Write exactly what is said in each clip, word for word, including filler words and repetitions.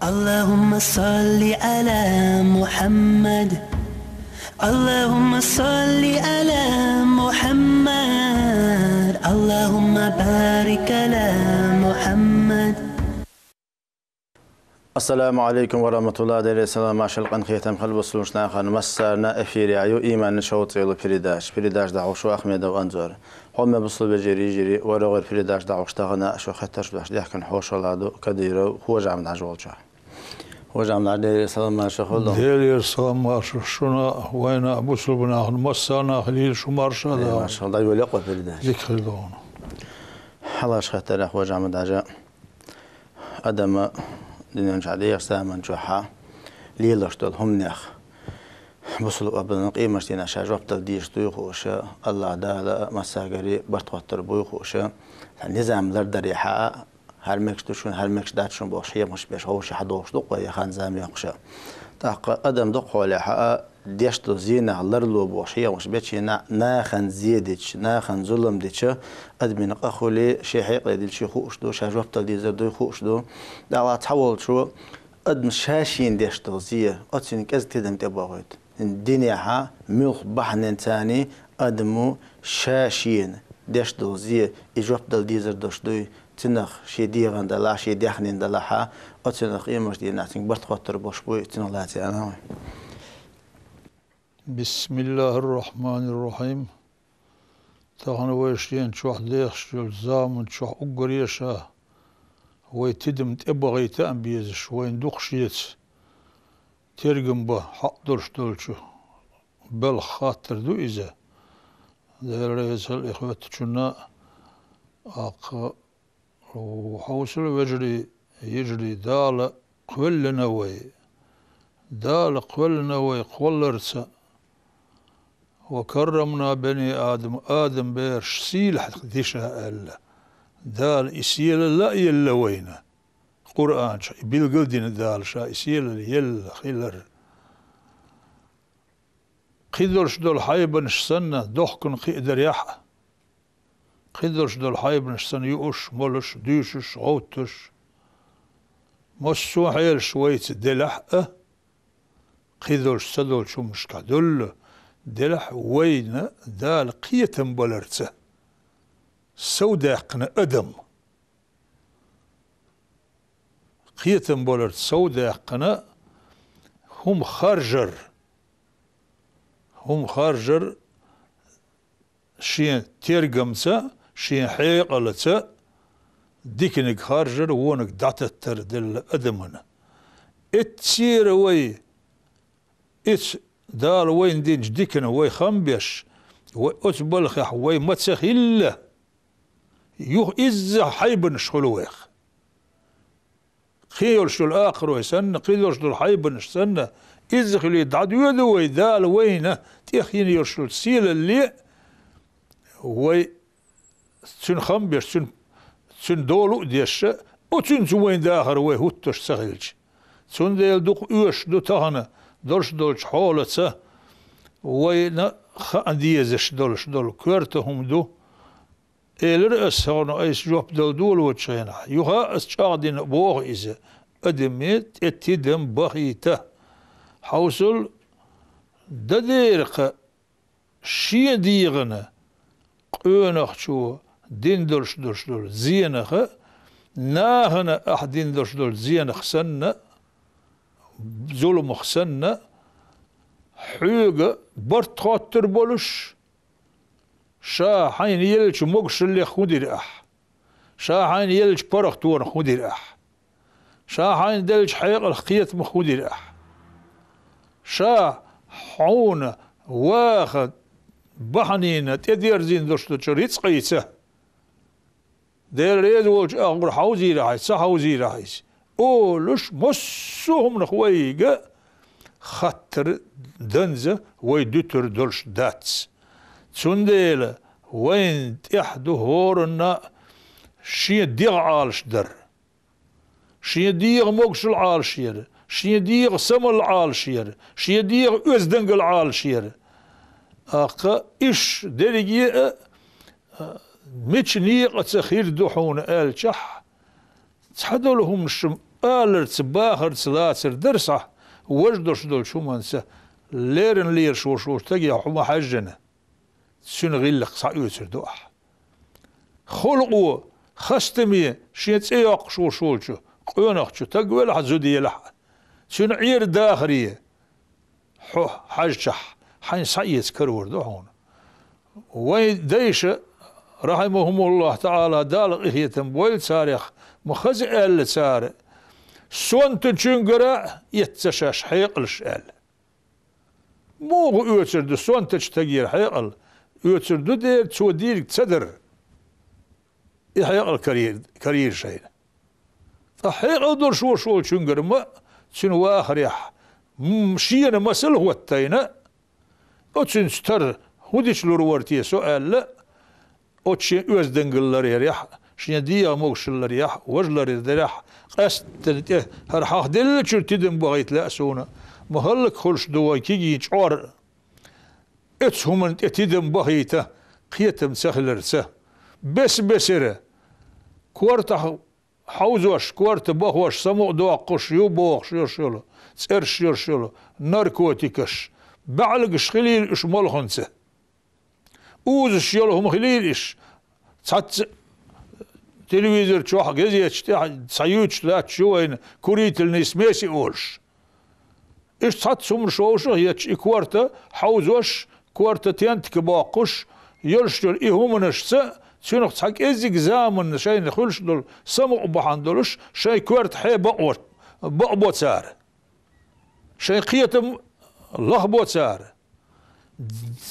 اللهم صل على محمد. اللهم صل على محمد. اللهم بارك على محمد. Ассаламу алейкум ва рахматуллахи. Дерригаш салам, маршал, къинхетам хилда бусалба нахана. Массарна эфире ю «Иман» шоу цӀи йола передача. Передача дӀахьош ва Ахмедов Анзор. Хьоме бусалба вежарий, йижарий, вай рогӀера передача дӀахьош тахана шоай хетарш беш даьхкина хьошалгӀа ду Кадыров Хож-Ахьмад-Хьаж волча. Хож-Ахьмад-Хьаж, Делера салам-маршо хилда. Делера салам-маршо шуна, вайна, бусалба нахана, массарна а хилийла шун марша. Э, да, маршал, дӀайолаяккха передача. Дика хилда хьона. Хьалхарча хаттарах, Хож-Ахьмад-Хьаж, адам дунен чу дӀадехача заман чухь лелаш дола хӀуманех бусалба адам къематдийнахь ше жоп дала дезаш дуй хууш, АллахӀ Дала массагарий барт хоттар буй хууш, низам лардарехьа, хӀара мегаш да шун, хӀара мегаш дац шун бохуш хьехамаш беш хьовсийла хьадолуш ду-кх вай, я хан-зама йоккхуш. ТӀаккха адам дукхахьолехьа деш долу зенах ларло бохуш хьехамаш бечу хенахь, нахана зе дича, нахана зулам дича, адамийн къа хуьлий, шен хьекъале дилчий хууш ду, ша жоп дала дезар дуй хууш ду. ТӀаккха цхьаволчо адам ша-шена деш долу зе, оцунна кӀезиг тидам тӀебохуьйту. Динехьа муьлхха бахьаненца адамо ша-шена деш долу зе, и жоп дала дезар долуш дуй, цунах шен дегӀан делахь, шен даьхнин делахьа, оцунах къематдийнахь цуьнга барт хоттар болуш буй, цунах лаьцна аьлла вай. بسم الله الرحمن الرحيم. Тахана вай шена чохь дехаш йолчу заман чохь уггаре а ша вай тидам тӀебахийта а безаш, вайна дукха шеца тергам бан хьакъ долуш долчу белхан хаттар ду иза. Дела реза хуьлда и хоьттучунна а. ТӀаккха хьовсал, вежарий, йижарий, Дала кхоьллина вай. Дала кхоьллина вай кхолларца. وكرمنا بني آدم, Адам бераш сийлахь ди ша аьлла. Дала и сийлалла а елла вайна. Къуръан чохь и билгал а дина Дала ша и сийлалла елла хилар. Кхидолуш долу хьайбанаш санна, дохкан кхиадарехь а, кхидолуш долу хьайбанаш санна, юуш, молуш, дуьйшуш, гӀовттуш, массо а хьелаш вайца делахь а, кхидолуш ца долчу хӀуманашкахь дуьллу делахь а, вайна Дала кхетам баларца совдаьккхина адам. Кхетам баларца совдаьккхина хӀума харжар. ХӀума харжар шен тергамца, шен хьекъалца, диканиг харжар, вониг дӀататтар делла адамана. Эццера вай, эцу Дала вайна динчу диканах вай хам беш, вай оцу балхехь вай ма ца хилла, юха изза хьайбанаш хуьлу вайх. Кхин йолуш йолу акхарой санна, кхидолуш долу хьайбанаш санна, изза хилий дӀадоьду вай Дала вайна тӀехь йина йолуш йолу сийлалле, вай цуьнан хам беш, цуьнан, цуьнан долу а деш, оцуьнца вайн дахар вай хӀуттуш ца хилча. Цундела дукха оьшуш ду тахана долуш долчу хьолаца вайна хаа дезаш долуш долу коьрта хӀума ду. Элира ас хьуна айса жоп дала долочу хенахь, юха ас чӀагӀдина боху иза, адаме тӀе тидам бахийта. Хьовсал, дан дера кхаъ, шен дегӀана къонахчо дина долуш долуш долу зенаха, нахана ахь дина долуш долу зенах санна, зуламах санна, хьоьга барт хоттур болуш, ша хьайна еллачу могушаллех хӀун дира ахь? Ша хьайна еллачу паргӀатонах хӀун дира ахь? Ша хьайна деллачу хьекъалх, кхетамах хӀун дира ахь? Ша хьуна ваха бахьанийна тӀедерзийна долуш долчу рицкъийца, Дела реза волчу агӀор хьовзийра хьайса, ца хьовзийра хьайса, олуш, массо а хӀуманах вайга хаттар данза вай дуьтур долуш дац. Цундела вайна тӀехь ду хӀоранна а шен дегӀ Ӏалашдар. Шен дегӀан могушалла Ӏалашъяр, шен дегӀан самалла Ӏалашъяр, шен дегӀан оьздангалла Ӏалашъяр. ТӀаккха уьш дерриге а, а, мича некъаца хир ду хьуна аьлчахь, цхьадолу хӀуманаш аларца, бахарца лацар дара схьа, важа долуш долчу хӀуманца леррина лелаш волуш волчу стаге хьо ма хьаьжжина, цуьнан гӀиллакх схьаоьцур ду ахь. Халкъо, хастаме шен цӀе йоккхуш волуш волчу къонахчу стаг велахь а, зуда елахь а, цуьнан Ӏер-дахаре хьо хьаьжчахь, хьайна схьаэца карор ду хьуна. Вайн дайша, рахьимахумуллахӀ таӀала, Дала къинхетам бойла царех, ма хаза аьлла цара: «Сонтачуьнгара эцца шаьш хьекъалш», – аьлла. Муха оьцур ду сонтачу стагера хьекъал? Оьцур ду дера, цо дийриг ца дар. И хьекъал карийра, карийра шайна. Ткъа хьекъал долуш волуш волчуьнгара ма, цуьнан вахарехь, м, шена масал хӀоттайна, оцуьнца тара хӀун дича лур вара те со аьлла, оцу шен оьздангалла ларъярехь, шен дегӀан могушалла ларъярехь, важа ларъярехь, къаьсттина тӀе хӀара хьахделлачуьра тидам бахийта лаьа суна, ма хӀаллакьхуьлуш ду вайн кегий чкъор. Оцу хӀуманна тӀе тидам бахийта кхетам ца хиларца, бес-бесара, кортахь хьовзош, корта бахош, самукъадоккхуш ю бохуш йолуш йолу, цӀераш йолуш йолу наркотикаш, баьӀлагаш хилийла уьш молханца. Узуш йолу хӀума хилийла иш, цхьацца телевизор чохь, газеташ тӀехь цхьа юьйцуш латташ ю вайна курительные смеси олуш. Иштта цхьацца хӀуманаш вовшах а етташ, и корта хьовзош, корта тентика боккхуш, йолуш йолу и хӀуманашца, цуьнах цхьа кӀеззиг заманна шайна хуьлуш долу самукъа бахьана долуш, шайн коьрта хье бакъо-, бакъбо цара. Шайн кхетам лахбо цара.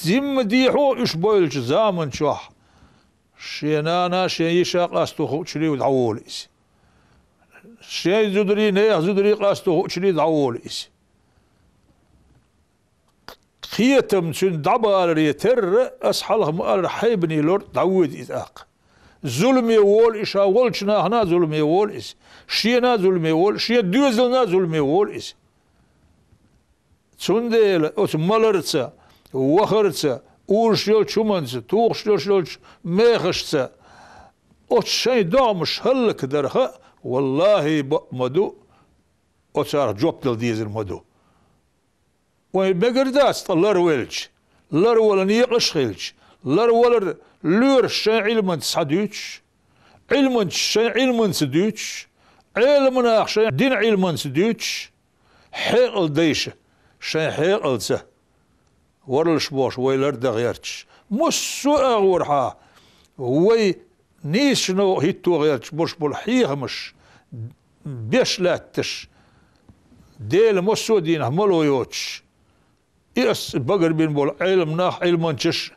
Зимма дехьо уьш бойлучу заман чохь шен нана, шен йиша къасто хуучуьра дӀаволу иза. Шен зударий, нехан зударий къасто хуучуьра дӀаволу иза. Кхетам цуьнан дӀабаларе терра, ас хьалха ма-аллара, хьайбане лор дӀавоьду иза тӀаккха. Зуламе волу и ша, волчу нахана а зуламе волу иза, шена а зуламе волу, шен доьзална а зуламе волу иза. Цундела оцу маларца, вахарца, узуш йолчу хӀуманца, тухуш йолуш йолчу мехашца оцу шайн догӀмаш хӀаллакдарха, валлахӀи, бакъ ма ду, оцарах жоп дала дезар ма ду. Вайн мегар дац ткъа ларвелча, ларвала некъаш а хилча, ларвалар лоьраш шайн Ӏилманца схьадуьйцуш, Ӏилманчаш шайн Ӏилманца дуьйцуш, Ӏеламнаха шайн дин Ӏилманца дуьйцуш, хьекъал дайша шайн хьекъалца, варлаш бохуш вай лардан гӀерташ, массо а агӀорхьа вай нийсачу новкъа хӀитто гӀерташ болуш болу хьехамаш беш лаьтташ, Дела массо а дийнахь мало йоцуш, и ас багарбина болу Ӏеламнах, Ӏилманчаш,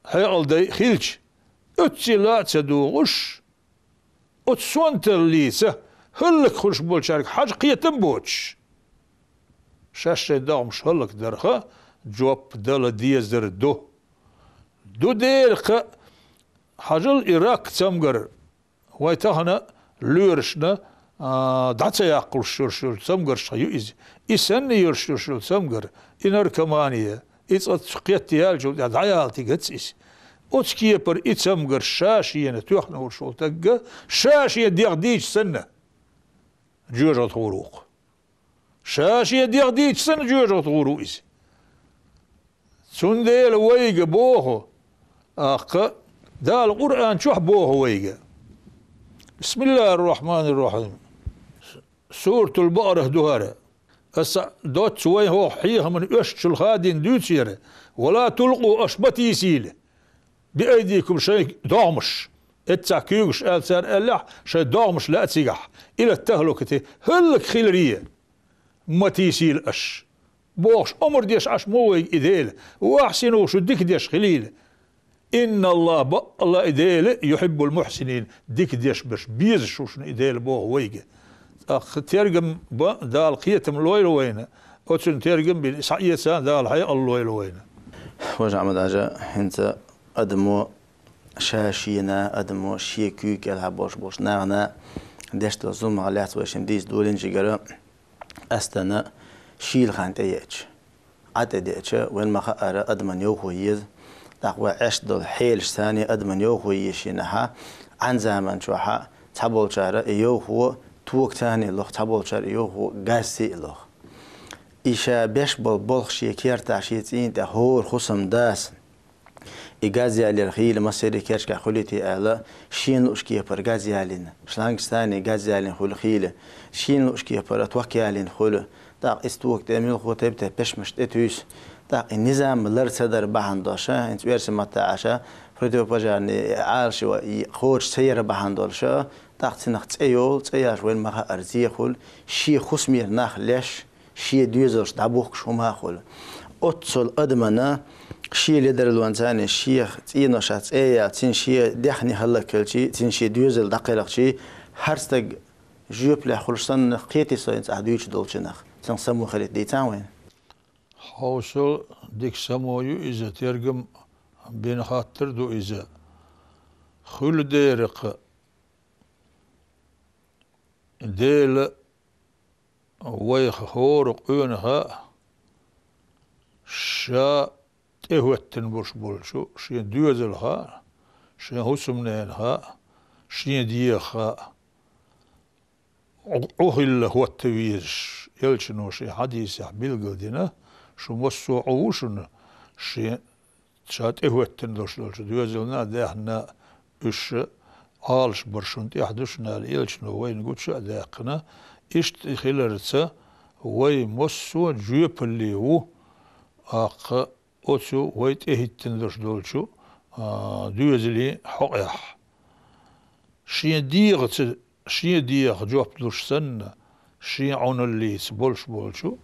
хьекъал дай хилча, оццул а ца дугӀуш, оцу сонталлица хӀаллакьхуьлуш болчаьрга хьажа кхетам боцуш, шаьш шайн догӀмаш хӀаллакдарха жоп дала дезар ду. Ду дера кхаъ, хьажал и рак цамгар, вай тахана лоьрашна, а, дӀа ца яккхалуш йолуш йолу цамгарш ю иза. И санна йолуш йолуш йолу цамгар, и наркомания, и цкъа цу кхетта яьллачул тӀаьхьа дӀаяла тигац иза. Оцу кепара и цамгарш ша шена тоьхна волуш волу тагга, ша шен дегӀ дийча санна, жоьжахатхур ву-кх. Ша шен дегӀ дийча санна, жоьжахатхур ву иза. Цундела вайга боху, аккха, Дала Къуръан чохь боху вайга. Бисмиллахир-рахманир-рахим. Суратул Бакъарах ду хӀара. Аса доцца вайн хӀокху хьехаман оьшучул хадийна дуьйцу яра: «Ва ла тулкъу», аша ма тийсийла. «Би айдикум», шайн догӀмаш, эццахь куьйгаш аьлла цара аьллехь, шайн догӀмаш лаьа цигахь, «илат тахлукати», хӀаллакьхиларе ма тийсийла аша. Бохуш, омра деш Ӏаш ма ву вайга и Дела, ва ахьсину, шу дика деш хилийла. Инналлаха, баккъалла и Дела, юхьиббул мухьсинин, дика деш берш безаш ву шуна и Дела боху вайга. ТӀаккха тергам бан Дала кхетам лойла вайна, оцунна тергам бина схьаэца Дала хьекъал лойла вайна. Важа Ахьмад-Хьаьжа, хӀинца адамо ша шена, адамо шен куьйга кӀелхьа болуш болуш нахана деш долу зуламах лаьцна вай шина дийца долийначигара, къаьстина шийла хан тӀееача, Ӏа тӀедеача, вайн ма-хаъара, адаман йовхо еза. ТӀаккха вай Ӏеш долу хьелаш санна адаман йовхо еза шена хьа, Ӏан заман чохьа цхьаболчара и йовхо Тока царна лох, цхьаболчар йоху газе а лох. И ша беш болу болх шен кертахь, шен цӀийна тӀехь хӀора хӀусамдас и газ ялор хийла, массеран а керташкахь хуьлий те аьлла, шена лууш кепара газ ялийна, шлангаш царна газ ялийна хуьлу хийла, шена лууш кепара ток ялийна хуьлу. ТӀаккха иза тока тӀе муьлхха тайп-тайпана пешмаш тӀетуьйсу. ТӀаккха и низам лар ца дар бахьана долуш, хӀинца оьрсийн маттахь аьлча, противопожарный Ӏалашо и кхочуш ца яр бахьана долуш, тӀаккха цунах цӀе йолу, цӀе яьлча вайна ма-хаъара зе хуьлу, шен хӀусамера нах леш, шен доьзалш дӀабухкуш хӀума а хуьлу. Оццул адамана шен ледарлонца, шен цӀеношах цӀе а яьлча, цуьнан шен даьхни хӀаллакьхилча, цуьнан шен доьзал дӀакхелхича, хӀара стаг жоьпаллехь хуьлуш санна, кхетий со хӀинца ахь дуьйцуш долчунах, цунах самохалийта дийцахьа вайна. Хьовсал, дика само ю иза, тергам бина хаттар ду иза. Хуьлу дера-кх, Дела вайх хӀора къонах а, ша тӀехӀоьттина болуш болчу шен доьзалх а, шен хӀусамненах а, шен дегӀах а Ӏу-, Ӏу хилла хӀотта везаш, элчано шен хьадисехь билгалдина, шу массо а Ӏу ву шуна, шен ша тӀехӀоьттина долуш долчу доьзална а, даьхнина а уьш Ӏалашбар шуна тӀехь ду шуна аьлла, элчано вайна гучу а даьккхина. Иштта и хиларца, вай массо а жоьпалле ву, аккха оцу вай тӀехӀиттина долуш долчу, а, доьзалийн хьокъехь. Шен дегӀаца, шен дегӀах жоп луш санна, шен Ӏуналлица болуш болчу,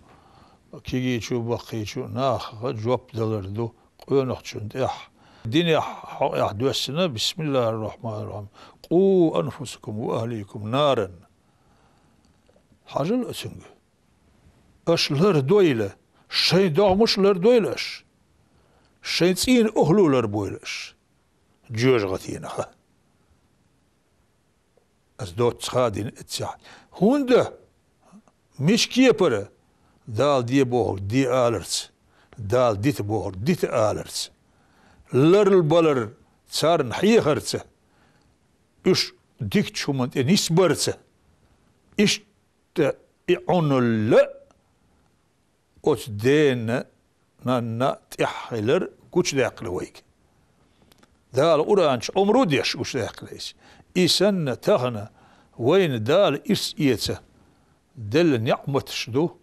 кегийчу, баккхийчу нахах жоп далар ду къонахчунна тӀехь. Динехь хьокъехь доьссина: «Бисмиллахир-рахманир-рахим. Къу анфусакум ва ахликум наран». Хьажал оцуьнга. Аша лардойла, шайн догӀмаш лардойла аша, шайн цӀийнан охӀла ларбойла аша жоьжахатинах. Ас доцца хадийна эццехь. ХӀунда? Мича кепара? Дала де бохург де аларца, Дала дита бохург дита аларца, ларл-балар царна хьехарца, уьш дикачу хӀуманна тӀе нисбарца. Иштта и Ӏуналла оцу дена, нанна тӀехь хилар гучудаьккхина вайга. Дала Къуръан чу омра деш гучудаьккхина иза. И санна тахана вайна Дала ирс эца делла неӀматаш ду: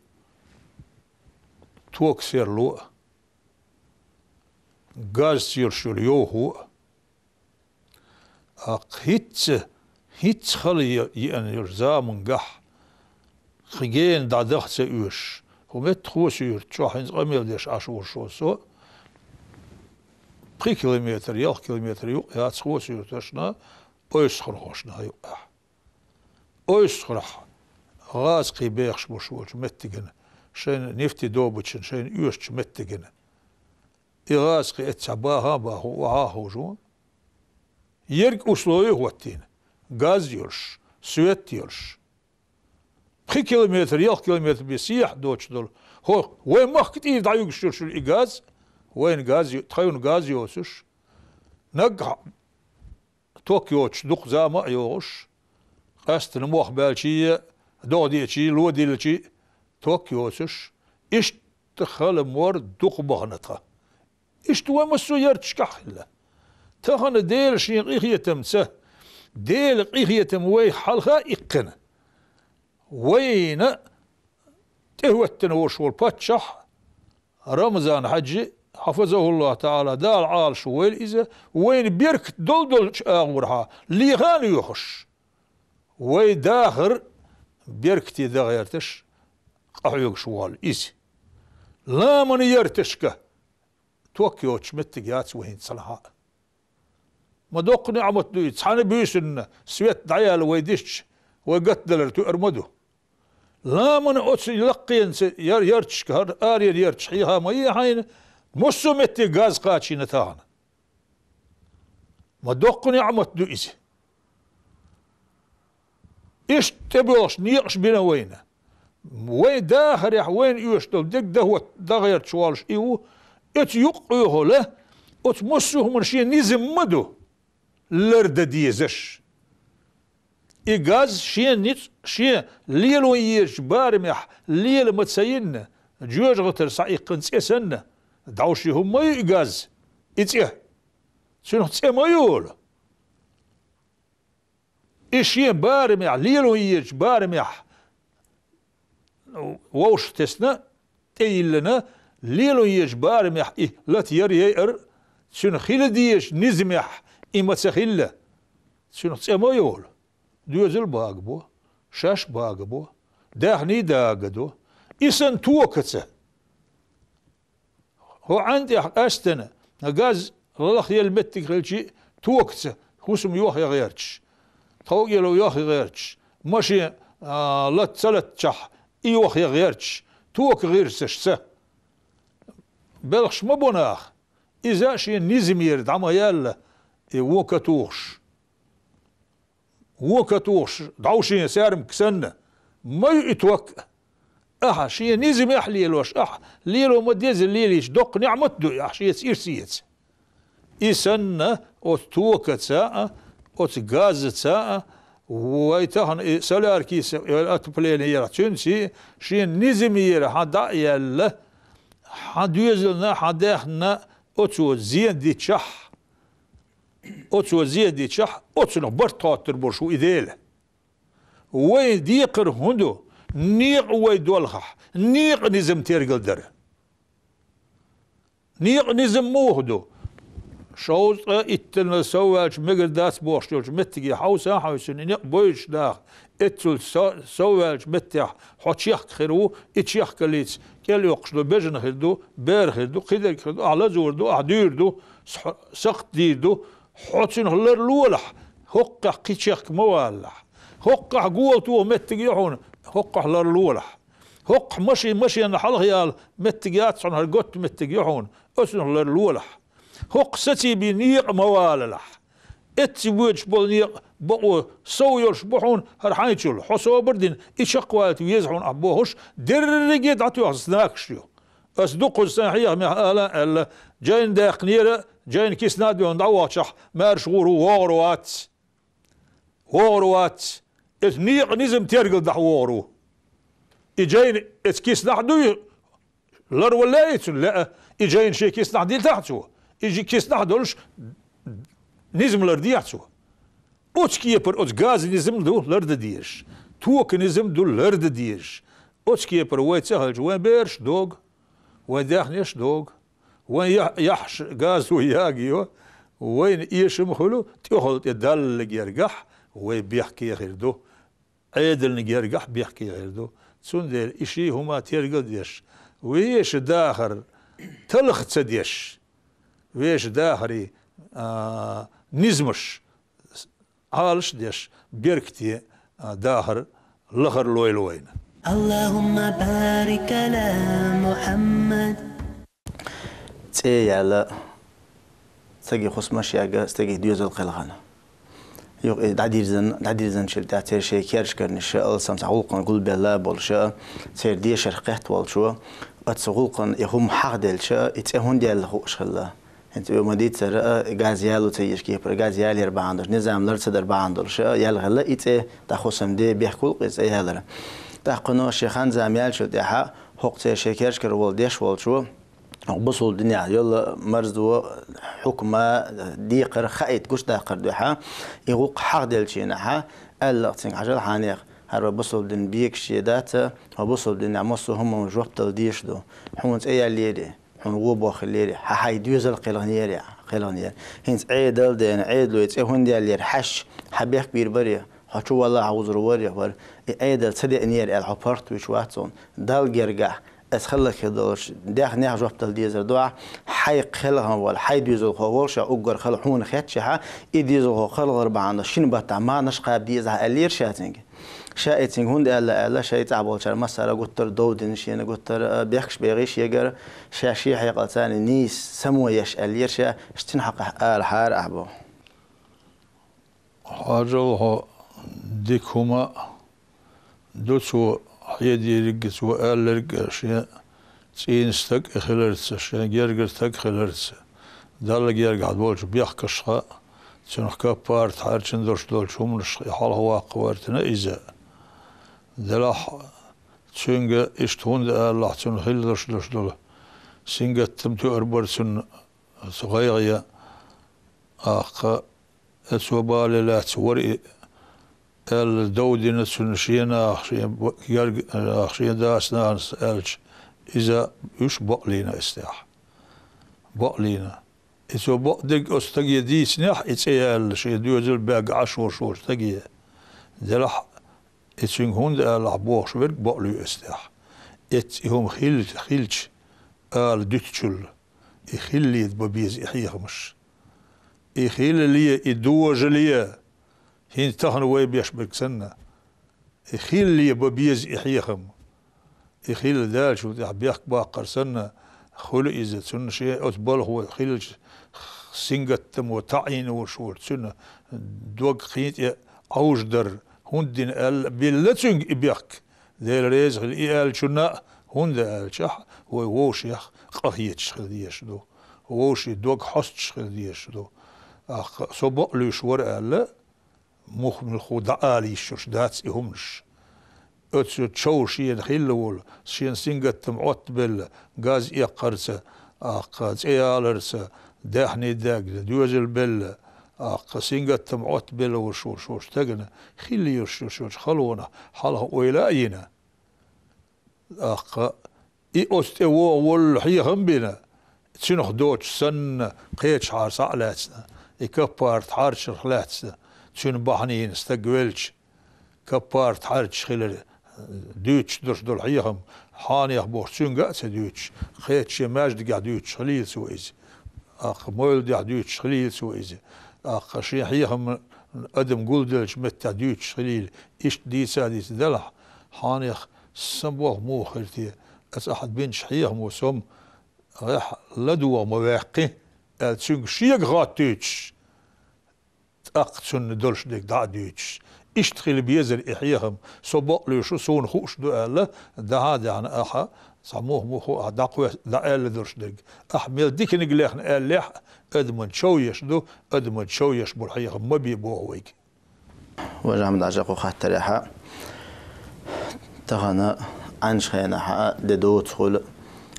ток серло а, газца йолуш йолу йовхо а. Аккха хӀинцца, хӀинцца хала е-, еана йолчу заманчохь, кхин гена дӀадаха ца оьшуш, хӀу метта Хосу-Юьрта чохь хӀинца къамел деш Ӏаш волуш волу со, пхи километр, ялх километр юкъ яц Хосу-Юьрташна, Ойсхархошна юкъехь. Ойсхархь гӀазкхий бехаш болуш волчу меттигана, шайна нефтедобычан, шайна оьшучу меттигана. И гӀазкхий эццахь баха а бахо, охьа а ховш ву. Ерг условий хӀоттийна: газ йолуш, свет йолуш. Пхи километр, ялх километр бен сехьа доцуш долу. ХӀо, вай махка тӀера дӀаюьгуш йолуш йолу и газ, вайна газ ю-, тхайна газ йоцуш. Наггахь ток йоцуш дукха зама а йогӀуш, къаьстина мох баьлчий, догӀа деачий, ло дилличий ток йоцуш, иштта хала мор дукха бахана тхан. Иштта вай массо а ярташкахь хилла. Тахана Дела шен къинхетамца, Дела къинхетам вай хьалха а иккхина, вайна тӀехӀоьттина волуш волу паччахь Рамзан-Хьаьжи, хьафазахуллаху таӀала, Дала Ӏалашвойла иза, вайна беркат долу-долчу агӀорхьа леха а лоьхуш, вай дахар беркате дан гӀерташ къахьоьгуш волу иза. Ламанан ярташка ток йоцуш меттиг яц вай хӀинца цхьанхьа а. Ма доккха неӀмат ду и, цхьана буьйсанна свет дӀаяьлла вай дисча, вай гатдалар тоьар ма ду. Ламанан оцу лаккхенца яр-, ярташка, хӀара аренан ярташ хьеха ма е хьайна, массо а метте газ кхачийна тахана. Ма доккха неӀмат ду иза. Иштта тӀебоьлхуш некъаш бина вайна. Вайн дахарехь вайна оьшуш долу дерг дахот-, дагӀерчаш волуш и ву, оцу юккъехула, оцу массо а хӀуманан шен низам ма ду, лардан дезаш. И газ шен ницкъ, шен лело езачу барамехь лела ма ца йинна, жоьжахатара схьаиккхина цӀе санна, дӀовше хӀума ма ю и газ, и цӀе. Цуьнах цӀе ма йолу. И шен барамехь, лело езачу барамехь вовшах тесна, тӀейиллина, лело езачу барамехь и лата яр яйар, цуьнан хила дезачу низамехь и ма ца хилла, цуьнах цӀе ма йолу. Доьзал багабо, шаш багабо, даьхний дагадо. И санна токаца. ХӀокху Ӏаьн тӀехь къаьстина, газ лахъелла меттиг хилчи, токаца хӀусам йохъян гӀерташ, тховкӀело йохъян гӀерташ, машен, а, лат ца латчахь, и йохъян гӀерташ, тока гӀирсашца. Белхаш ма бо наха, иза шен низамера дӀа ма яьлла, и вон катухуш. Вон катухуш, дӀовшен саьрмик санна, ма ю и ток. Ахьа шен низамехь лелош, ахьа лело ма деза лелийча, доккха неӀмат ду и, ахьа шеца ирс эца. И санна, оцу токаца а, оцу газаца а, вай тахана и соляркица, отопление яра, цуьнца шен низамера хьан дӀа а яьлла, хьан доьзална, хьан даьхнина оцо зен дичахь, оцо зен дичахь, оцунах барт хоттур болуш ву и Дела. Вайн декхар хӀун ду? Некъа вай долхахь, некъа низам тергал дара. Некъа низам муха ду? Шовзткъе иттанна сов ваьлча мегар дац бохуш йолчу меттиге хьовса а хьовсина, и некъ бойчу наха, эццул со-, сов ваьлчу меттехь хьо чехка хир ву, и чехкаллица кӀел йоккхуш долу бежана хир ду, бер хир ду, кхидерг хир ду, ахь лазор ду, ахь дуьйр ду, с-, сакхт дийр ду, хьо цуьнах ларлолахь, хӀоккхахь кхин чехка ма валалахь. ХӀоккхахь гола тоха меттиг ю хьуна, хӀоккхахь ларлолахь. ХӀоккхахь маши-, машенна хьалха яла меттиг яц хьуна, хӀара готта меттиг ю хьуна, оцунах ларлолахь. ХӀоккха сацийбина некъа ма валалахь. Эцци воьдуш болу некъа бакъо сов йолуш бу хьуна хӀара хьайнчул, хьо собар дина, и чекхвалийта веза хьуна ахь бохуш, дерриге дӀатоьхна знакаш ю. Ас дуккхуза сайн хьехамехь ала а аьлла, жайна даьккхинера, жайна киснахь а доьхна дӀавахчахь, маьрша гӀур ву, вогӀур вац. ВогӀур вац. Эцу некъа низам тергал дахь вогӀур ву. И жайна эцу киснахь а дуй, ларвала лаьий цунна, лаьа, и жайна шен киснахь дитахь цо, и жи киснахь долуш низам лардехьа цо. Оцу кепара оцу газа низам ду лардан дезаш, тока низам ду лардан дезаш. Оцу кепара вай ца хилча, вайн бераш догу, вайн даьхнеш догу, вайн я-, яхьаш газо ягайо, вайна эшам хуьлу, тӀехула тӀе Далла гергахь вай бехке хир ду. Ӏедална гергахь бехке хир ду. Цундела и ши хӀума тергал а деш, веша дахар талха ца деш, веша дахаре, а, низамаш Ӏалаш а деш, беркате, а, дахар лахар лойла вайна. اللهم بارك على محمد. ЦӀе яьлла, стаге хӀусамаш яьгна, стаге доьзал кхелхина. Юха и дӀадирзина, дӀадирзинчул тӀаьхьа церан шайн керташкарниш а, алсам цхьа гӀуллакхана гулбелла болуш а, церан дешарх кхетта волчо, оцу гӀуллакхана и хӀума хьахделча, и цӀе хӀунда яьлла хууш хилла. ХӀинца оьма дийцар а, газ яло ца езачу кепара, газ ялор бахьана долуш, низам лар ца дар бахьана долуш а, яьлла хилла и цӀе, тӀаккха хӀусамде бехк хуьлу-кх и цӀе ялар. ТӀаккха кхуьно шен хан-зама яьллачул тӀаьхьа, хӀокху церан шайн керташкара волу деш волчо, хӀокху бусулба динехь йолу марзо, хьукма, декхар хаийта гучудаккхар дуьхьа, и гӀуллакх хьахделчийнахьа, аьлла-кх цуьнга: «Хьажал хьанех, хӀара вай бусулба дин бегаш дац, хьо бусулба динехь массо а хӀуманна жоп дала дезаш ду. Хьуна цӀе яьллера, хьуна вон боххиллера, хьан хьайн доьзал кхелхинера, кхелхинера. ХӀинца Ӏедал а дена, Ӏедало и цӀе хӀунда яьллера хьаьжча, хьан бехк бийр барий? Хьо чу валахь, хьан вузар варий, вара? И Ӏедал ца деанера», — аьлла, хьо паргӀат вуьйцуш вац хьуна. Далла гергахь, аса хӀаллакьхир долуш, даьхнех жоп дала дезар ду ахь, хьайн кхелхина волу, хьайн доьзалхо волуш а уггар хала хьуна хетчахьа, и доьзалхо кхалхар бахьана шина баттахь мархнаш кхаба дезахь аьллера ша цуьнга. Ша и цуьнга хӀунда аьлла аьлла, шайн цӀахь болчара массара а гуттар а дов дина, шена гуттар а бехкаш бегӀий шегара, ша шен хьекъал царна нийса само еш аьллера ша, ша цуьнан хьокъехь алахьара ахь боху. Хьажал хьо, дика хӀума ду цо хьедийриг а, цо аьлларг а, шен цӀийнан стаг а хиларца, шен гергара стаг а хиларца, Далла гергахь долчу бехкашха, Цунах каппарат хьарчийна долуш долчу хӀуманашха и хьалхаваккха ваьртина иза. Делахь цуьнга иштта хӀунда аьллахь, цунна хилла долуш долуш долу сингаттам тоьар бара цунна, цу гӀайгӀа я, аккха, цо бале лаьцна вара и, аьлла, дов дина цунна шен нах, шен б-, герга нах, шен дас-нанас аьлча, иза уьш бакълийна эцнехь. Бакълийна. И цо бакъдерг оцу стаге дийцинехь, и цӀе яьлла, шен доьзал баьгга Ӏаш волуш волчу стаге. Делахь, и цуьнга хӀунда аьллахь бохуш верг бакълуьй эцнехь. Эцца и хӀума хилча, хилча, ала дуьтучул, и хиллале бан беза и хьехамаш. И хиллале, и дожале, хӀинца тахана вай беш берг санна, и хиллале бан беза и хьехам. И хилла даьллачул тӀаьхьа бехк баккхар санна, хуьлу иза, цунна шен оцу балхо хиллачу сингаттамо таӀийна волуш волчу цуьнан дог кхин тӀе Ӏовжадар, хӀунда дина аьлла, билла цуьнга и бехк. Дела реза хила и аьллачунна а, хӀунда аьлча вай вовшех къахеташ хила дезаш ду, вовшийн дог хьостуш хила дезаш ду. Аккха, со бакълуьйш вара аьлла, муха-муьлхха дӀаала йиш йолуш дац и хӀуманаш. Оцу чов шена хилла волу, шен сингаттам Ӏоттабелла, газ эккхарца, аккха, цӀе яларца, даьхний даьгна, доьзал белла, аккха, сингаттам Ӏоттабелла волуш волчу стагана хилла йолуш йолчу халонах хьалха ойла а йина. Аккха, и оцу тӀе вогӀу воллу хьехам а бина, цуьнах доцуш санна, кхечахьара схьа а лаьцна, и каппарат хьарчарх лаьцна, цуьнан бахьанийна стаг велча, каппарат хьарчаш хилар, дуьйцуш долуш долу хьехам, хьенех бохуш цуьнга а ца дуьйцуш, кхечу шен маьждигехь дуьйцуш хилийла цо иза. Аккха, мовлидехь дуьйцуш хилийла цо иза. Аккха, шен хьехам адам гулделлачу меттехь дуьйцуш хилийла, иштта дийца а дийца делахь, хьенех сан болх муха хир те, аса ахьа бинчу хьехамо сом гӀехь ладогӀа ма ваьккхи, аьлла, цуьнга шега хаттуьйтуш, тӀаккха цунна долуш дерг дӀа а дуьйцуш. Иштта хила безар и хьехам, со бакълуьйш ву, суна хууш ду аьлла, дахьа а даьхна ахьа, цхьа муха-муха ахьа дӀакхоьс-, дӀааьлла долуш дерг. Ахьа мел диканиг лехна аьллехь а, адаман чов еш ду, адаман чов еш болу хьехам ма бе боху вайга. Важа Ахьмад-Хьаьжа, кху хаттарехь а, тахана Ӏаьнчу хенахь а де доцу хуьлу,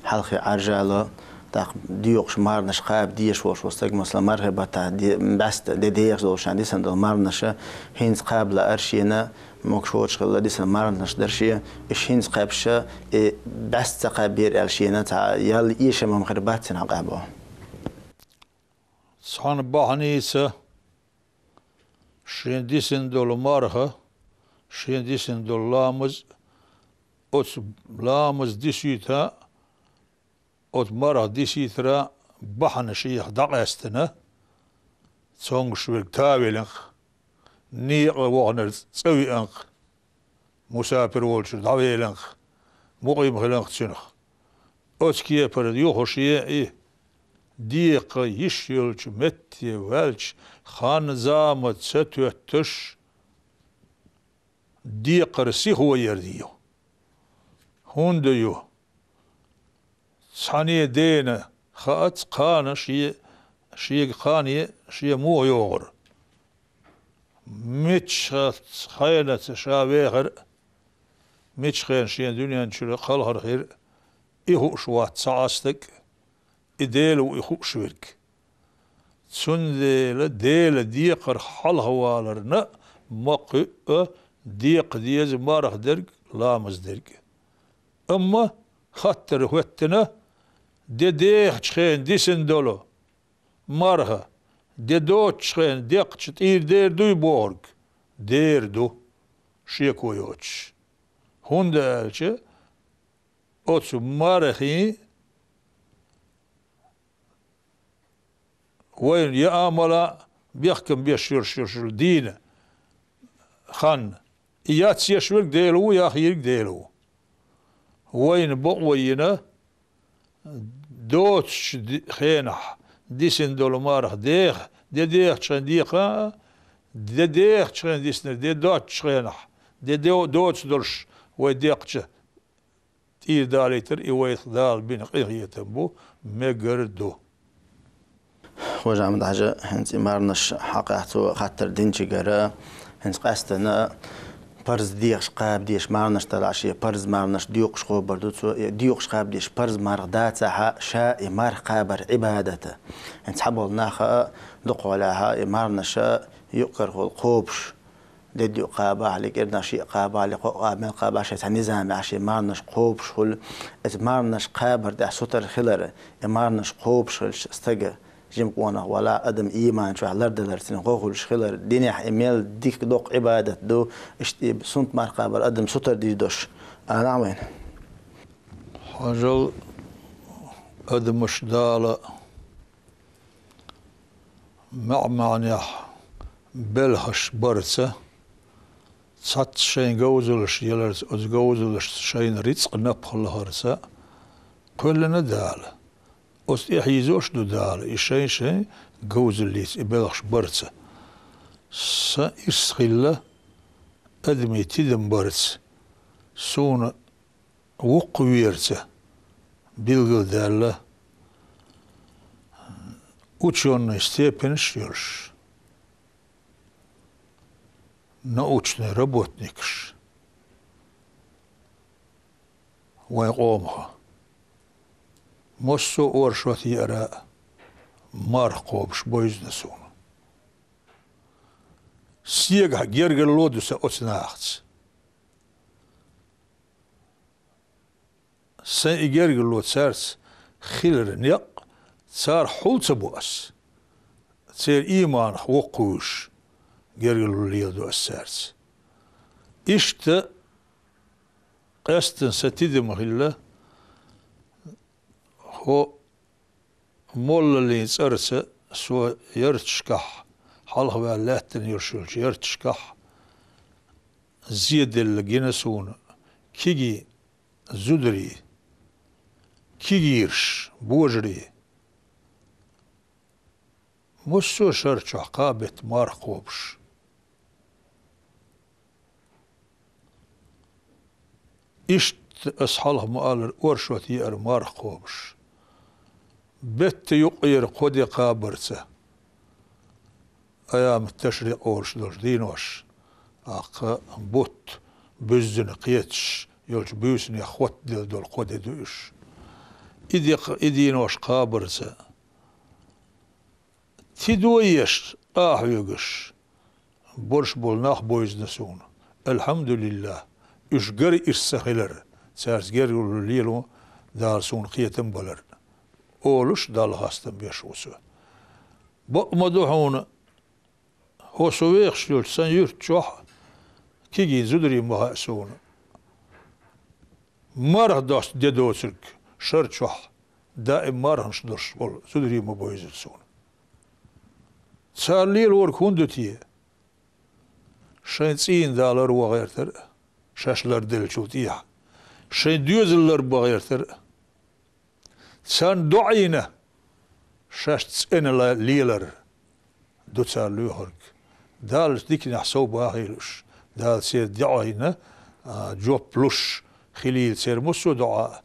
хьалхе Ӏаьржало, тӀаккха доькъуш марханаш кхаба дезаш волуш волу стаг, масала, мархи баттахь де-, бӀаьста де дехаш долуш шен дисина долу марханаш хӀинца кхаба лаар шена, могуш воцуш хилла дисина марханаш дара шен, уьш хӀинца кхаьбча, и бӀаьста ца кхаьббера аьлла шена цхьа ял эшам хир бац цуьнан хьакъехь боху. Цхьана бахьаница шен дисина долу марха, шен дисина долу ламаз, оцу ламаз дисийта, оцу марха дисийтара бахьана шех дӀакъаьстина, цомгуш верг тавеллинх, некъа ваханарца цӀа виъанх, мусапир волчуьра дӀавеллинх, мукъим хилинх цуьнах. Оцу кепара юха шен и декха йиш йолчу метте ваьлча, хан-зама ца тоьттуш, декхар сихо яр ю. ХӀунда ю? Цхьанне дена хаац кхана шен, шега кхане шен муха йогӀур. Мичахь хенаца ша вехар а, мичахь хенахь шен дуьнен чуьра кхалхар хир а, и хууш вац цхьа а стаг, и Дела ву и хууш верг. Цундела Делан декхар хьалхаваларна ма кхуьа декха деза марха дерг, ламаз дерг. Амма хаттар хӀоьттина, де дехачу хенахь дисина долу марха, де доцучу хенахь декхча тӀера дер дуй бохург? Дер ду, шеко йоцуш. ХӀунда аьлча оцу мархийн вайна я амала бехкам беш йолуш йолуш йолу дийна хан, и яц еш верг Дела ву, яхъйийриг Дела ву. Вайна бакъо йина, доцучу ди-, хенахь дисина долу марха деха, де дехачу хенахь декха а, де дехачу хенахь диснарг де доцучу хенахь, де до-, доцу долуш вай декхча, тӀера далийтар и вайх Дала бина къинхетам бу, мегар ду. Хож-Ахьмад-Хьажа, хӀинца и марханаш хьакъехьа цо хаттар динчигара, хӀинца къаьстина парз дехаш кхаба дезаш марханаш далахь, шен парз марханаш доькъуш хабар ду цо, и доькъуш кхаба дезаш парз марха дацахьа, ша и марха кхабар Ӏибадата. ХӀинца хьаболу нах а дукхахьолахьа и марханаш юкъ-карахула кхобуш, дедда юкъ кхабахьа, кӀирнах шиъ кхабахьа, кхоъ кхаба, мел кхабахьа, шайн цхьа низамехь шен марханаш кхобуш хуьлу. Иза марханаш кхабар тӀехь сутара хилар, и марханаш кхобуш хилча стага, жима къонах валахь, адам ийман чохь лардалар цуьнан гӀо хуьлуш хилар, динехь и мел дика доккха Ӏибадат ду, иштта и суннат марха кхабар адам сутара дийр долуш, алахь вайна. Хьажал, адамаш Дала маьӀ-маьӀнехь белхаш барца, цхьацца шайн говзаллаш яларца, оцу говзаллашца шайна рицкъ, напха лахарца кхоьллина Дала. Оцу тӀехь йийзош ду Дала, и шайн-шайн говзаллица и белхаш барца. Сан ирс хилла адамийн тидам барца, суна вукхаверца билгалдаьлла учёный степенаш йолуш научный работникаш вайн къомаха. Массо а оршот еара марха кхобуш бевзина суна. Сегахь гергарло ду сан оцу нахаца. Сайн и гергарло цаьрца хиларан некъ царах хьул ца бо ас. Церан ийманах воккхавуьйш гергарло леладо ас цаьрца. Иштта къаьстина сан тидам хилла хӀокху моллаллин цӀарца, со ярташкахь, хьалхаваьлла лаьттина йолуш йолчу ярташкахь зеделла гина суна кегий зударий, кегийраш, божарий. Массо а шар чохь кхаа бетта марха кхобуш. Иштта ас хьалха ма-аллара оршот еара марха кхобуш. Бетта юккъера кхо де кхабарца, айямат-ташрикъ олуш долчу дийнош, тӀаккха бутт буьззина кхеташ йолчу буьйсанех хоттаделла долу кхо де ду уьш. И де, и дийнош кхабарца, тидо еш, къа хьоьгуш, борш болу нах бевзина суна. Алхьамдулиллах, уьш гар ирс ца хилар, цаьрца гергарло лело Дала суна кхетам балар, олуш, Далла хастам беш ву со. Бакъ ма ду хьуна, хӀо со вехаш йолчу сан юьрта чохь кегий зударий ма хаьа суна. Марха досту де доцург шар чохь даим марханаш долуш болу зударий ма бевзира суна. Цара лелориг хӀунда ду те? Шайн цӀийнан далар ван гӀертара, шаьш ларделлачул тӀехьа. Шайн доьзал лар бан гӀертара. Царна доӀийна, шаьш цӀена ла-, лелар ду цара лоьхург. Далла диканехь сов бахийла уьш. Дала церан доӀийна, а, жоп луш хилийла церан массо а доӀа а.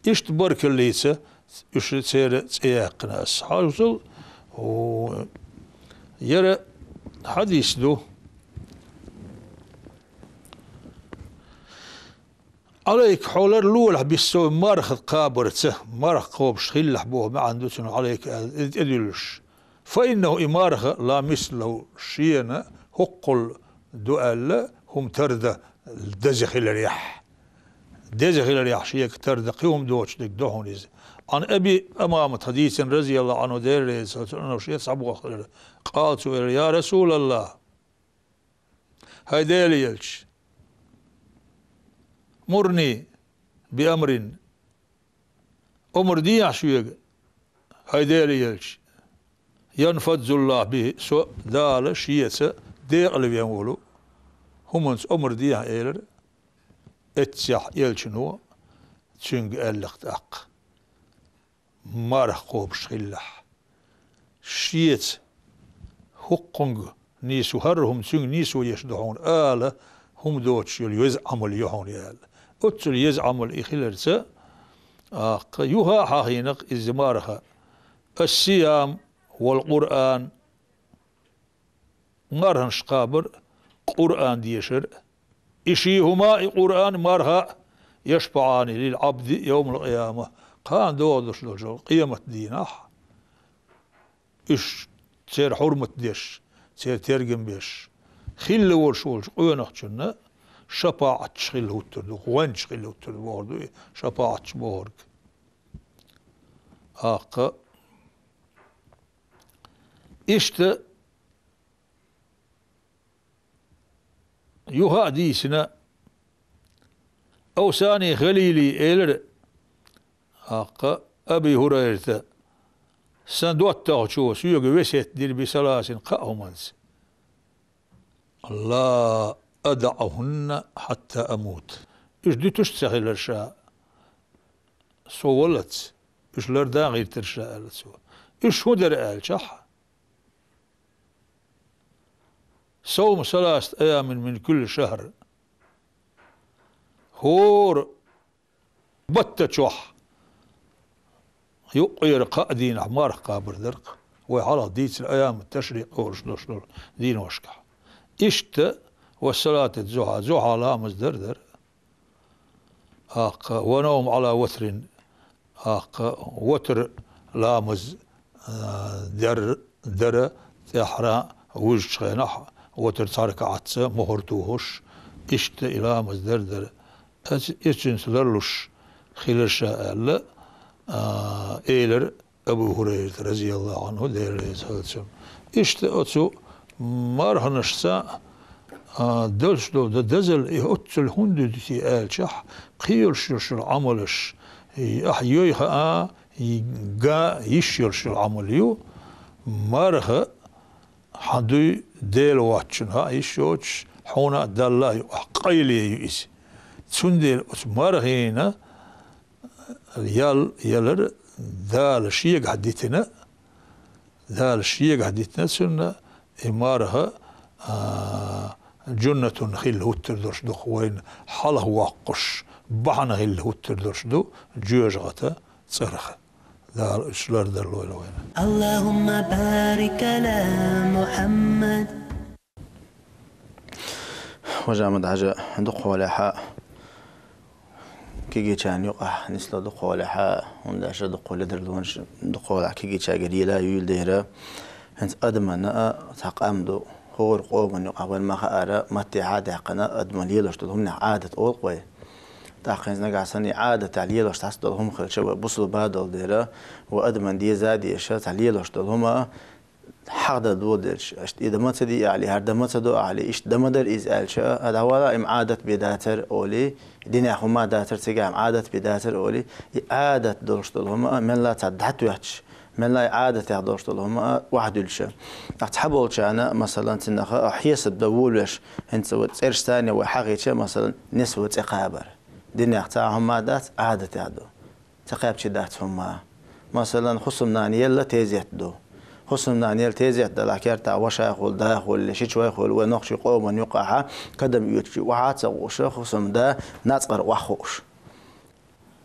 Иштта баркаллица уьш церан цӀе яьккхина ас. Хьажал, о, яра хьадис ду. Ӏалайка, хьо ларлолахь, биссо марха кхабарца, марха кхобуш хилалахь боху маьӀна ду цуьнан, Ӏалайка аьлла, иза тӀедуьллуш. Фаиннаху, и марха, ла мисла лаху, шена хӀоккхул ду аьлла, хӀума тардан деза хиларехь. Деза хиларехь шега тардан кхин хӀума доцуш дерг ду хьуна иза. Ӏан Аби Умамата дийцина, разияллаху Ӏанху, Дела реза хуьлда цунна, шен цхьаболх хилар. Къала, цо элира: «Я Расулаллах, хӀай Делан элча, мурни би амрин, омра дехьа шега, хӀай Делан элча, янфаззуллаху бихи, со Дала шеца декъала вен волу хӀуманца омра дехьа», — элира. Эццехь элчано цуьнга аьлла-кх тӀаккха: «Марха кхобуш хилалахь. Шеца хӀокхунга нийсо, хӀара хӀума цуьнга нийсо еш ду хьуна», — ала, хӀума доцуш йолу еза Ӏамал ю хьуна аьлла. Оццул еза Ӏамал и хиларца, тӀаккха юха а хьахийна-кх иза марха: «Ас-сиям والقرآن, марханаш кхабар, Къуръан дешар. И ший хӀума, и Къуръан, марха, يشفعان للعبد يوم القيامة, кхана догӀуш долчул къематдийнахь. Уьш церан хьурмат деш, церан тергам беш, хилла волуш волчу къонахчунна шапаӀатчаш хилла хӀуттур ду, гӀоьнчаш хилла хӀуттур ду бохур ду и шапаӀатчаш бохург. ТӀаккха иштта юха а дийцина, Авсани Халили элира, тӀаккха Аби ХӀурайрата, сан доттагӀчо соьга весет дира بثلاث, кхаа хӀуманца: لا أدعهن حتى أموت. Уьш дуьтуш а ца хилар ша, со валлалц, уьш лардан а гӀиртира ша, аьлла цо. Уьш хӀун дара аьлчахь, صوم ثلاثة أيام من كل شهر. ХӀора баттачохь юккъера кхаа дийнахь марха кхабар дара-кх, вай хьалха дийцина айяму ташрикъ олуш долуш долу дийношкахь. Иштта والصلاة الضحى, зухьа ламаз дар а дара. ТӀаккха ونوم على وتر, тӀаккха ватр ламаз, а, дер, дара, тӀаьххьара вуьжучу хенахь ватр цхьа ракаӀатца мухӀар тухуш, иштта и ламаз дар а дара. Эц-, эцуьнца ларлуш хилира ша аьлла, а, элира Абу ХӀурайрата, رضي الله عنه, Дела реза хуьлда цунна. Иштта оцу марханашца, а, долуш долу д-, дозалла и оццул хӀунда ду те аьлчахь, кхин йолуш йолуш йолу Ӏамалаш, и ахь йой хаа, и га йиш йолуш йолу Ӏамал ю, марха хьан дуй Дела воцчунна хаа йиш йоцуш, хьуна а Далла а юкъахь къайле ю иза. Цундела оцу мархина ял ялар Дала шегахь дитина, Дала шегахь дитина цунна и марха, а, жуннатун хилла хӀуттур долуш ду-кх вайна хьалха воккхуш, бахьана хилла хӀуттур долуш ду жоьжахата цӀарах. Дала уьш лардалойла вайна. اللهم بارك على محمد. Важа Ахьмад-Хьаьжа, дукхахьолехьа кегийчарна юкъахь нисло, дукхахьолехьа, хӀунда аьлча дукхахьоле дара лонаш, дукхахьолехьа кегийчаьргара йила юьйла дера. ХӀинца адаманна а цхьа къам ду, хӀора къоманна юкъахь вайна ма хаара, маттехьа а даьккхина, адаман лелош долу хӀуманех Ӏадат олу-кх вай. ТӀаккха хӀинца нагахь санна и Ӏадатехь лелош цхьацца долу хӀума хилча, вай бусулба долу дера, вай адаман деза а деша, цхьа лелош долу хӀума хьагӀ дан доладелча, аша и дан ма ца де ахьалий, хӀара дан ма ца до ахьалий, иштта дан ма дара иза аьлча, а, дӀавала, и-м Ӏадат бен дацара олий, динехь хӀума дацара, цигахь-м Ӏадат бен дацара олий, и Ӏадат долуш долу хӀума а мелла цхьа дӀатоьттуш, мелла и Ӏадатех долуш долу хӀума а охьадуьллуш. ТӀаккха цхьаболчарна, масалан, цунах а хьесап дан волавеш, хӀинца вай цӀераш царна вай хьахийча, масалан, несво цӀе кхабар. Динехь цхьа хӀума дац, Ӏадатехь ду. Ца кхаьбча дац хӀумма. Масалан, хӀусамнана елла тезет ду. ХӀусамнана елла тезет далахь, кертахь вашайхула, дахула, шичойхула, вай нохчийн къоман юкъахьа кадам оьцучу охьа а ца хууш, хӀусамда нацкъара охьахууш.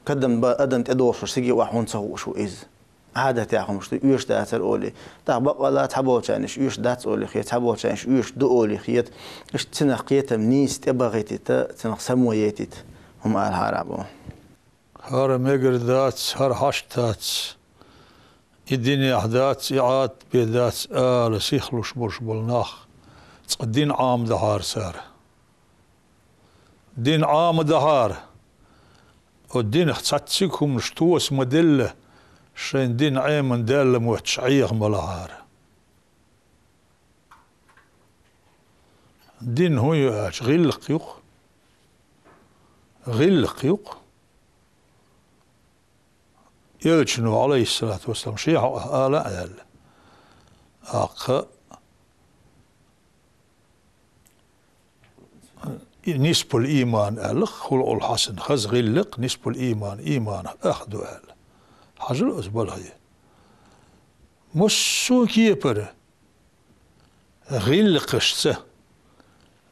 Кадам бан адам тӀедогӀуш, цига охьа хӀунда ца хууш ву иза? Ӏадатехь хӀумаш ду, оьшуш дацара олий. ТӀаккха баккъалла цхьаболчарна иштта оьшуш дац олий хета, цхьаболчарна иштта оьшуш ду олий хета. Иштта цунах кхетам нийса тӀебахийтита, цунах само яйтита хӀума алахьара бу. ХӀара мегар дац, хӀара хьашт дац, и динехь дац, и Ӏадат бен дац ала сихлуш болуш болу нах, цкъа дин Ӏамадахьара цара. Дин Ӏамадахьара. О динах цхьацца хӀуманаш тоса ма делла, шайн дин Ӏеман даьлла мотташ Ӏеха ма лахьара. Дин хӀун ю аьлча, гӀиллакх ю-кх. ГӀиллакх ю-кх. Элчано, Ӏалайхиссалату вассалам, шен хьокъехь ала а аьлла. ТӀаккха нисфул ийман аьлла, хулукъул хьасан, хаза гӀиллакх, нисфул ийман, ийманах ах ду аьлла. Хьажал оцу балхе. Массо а кепара гӀиллакхашца,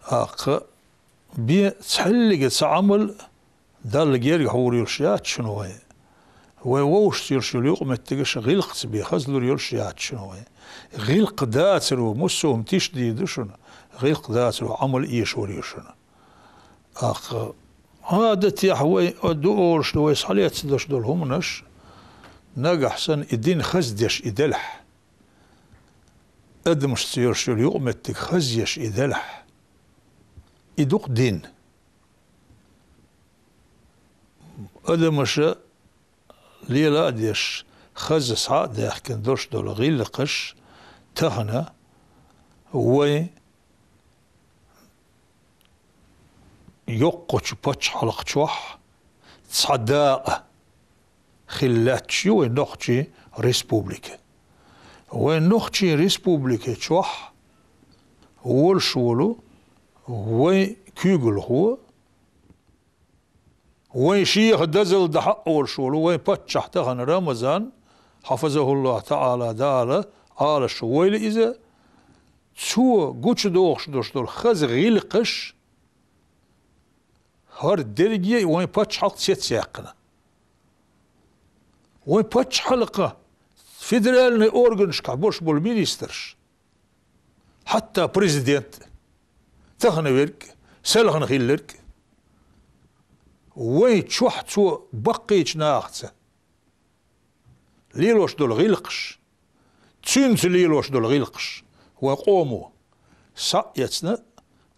тӀаккха бен цхьаллига цхьа Ӏамал Далла герга хьур йолуш яц шуна вайн. Вай вовшашца йолуш йолу юкъаметтигаш гӀиллакхца бен хазлур йолуш яц шуна вай. ГӀиллакх дацаро муссо а хӀума тиша дийр ду шуна, гӀиллакх дацаро Ӏамал эшор ю шуна. ТӀаккха Ӏадатехь вай ду олуш ду, вай схьалецна долуш долу хӀуманаш, нагахь санна и дин хаза деш и делахь, адамашца йолуш йолу юкъаметтиг хазъеш и делахь, и ду-кх дин. Адамаша лела а деш, хаза схьа а даьхкина долуш долу гӀиллакхаш тахана вай йоккхачу пачхьалкха чохь цхьа дакъа хилла лаьтташ ю вайн Нохчийн Республика. Вайн Нохчийн Республика чохь волуш волу вайн куьйгалхо, вайн шеха дозалла дахьа а олуш волу вайн паччахь тахана Рамазан, хьафазахуллахӀу таӀала, Дала Ӏалашо войла иза, цо гучудохуш долуш долу хаза гӀиллакхаш хӀара дерриге а вайн пачхьалкх цецъяьккхина. Вайн пачхьалкхан федеральный органашкахь болуш болу министраш, хьатта президент, тахана верг, селхана хилларг, вайн чохь цо баккхийчу нахаца лелош долу гӀиллакхаш, цуьнца лелош долу гӀиллакхаш вайн къомо схьа а эцна,